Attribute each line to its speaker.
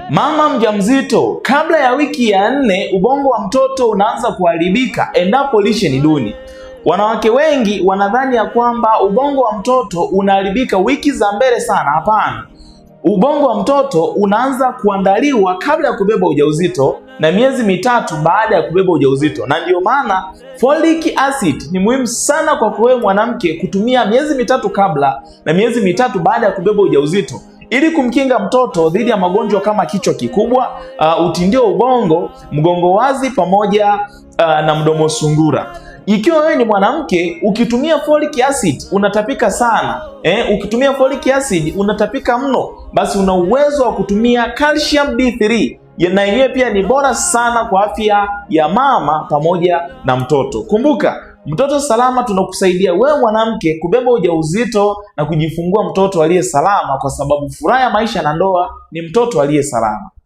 Speaker 1: Mama mjamzito, kabla ya wiki ya 4 ubongo wa mtoto unaanza kuharibika endapo lishe ni duni. Wanawake wengi wanadhani ya kwamba ubongo wa mtoto unaharibika wiki za mbele sana. Hapana, ubongo wa mtoto unaanza kuandaliwa kabla ya kubeba ujauzito na miezi 3 baada ya kubeba ujauzito, na ndiyo maana folic acid ni muhimu sana kwa wewe mwanamke kutumia miezi 3 kabla na miezi 3 baada ya kubeba ujauzito ili kumkinga mtoto dhidi ya magonjwa kama kichwa kikubwa, utindio wa ubongo, mgongo wazi pamoja na mdomo sungura. Ikiwa wewe ni mwanamke ukitumia folic acid unatapika sana, ukitumia folic acid unatapika mno, basi una uwezo wa kutumia calcium D3 na yenyewe pia ni bora sana kwa afya ya mama pamoja na mtoto. Kumbuka, Mtoto Salama tunakusaidia wewe mwanamke kubeba ujauzito na kujifungua mtoto aliye salama, kwa sababu furaha ya maisha na ndoa ni mtoto aliye salama.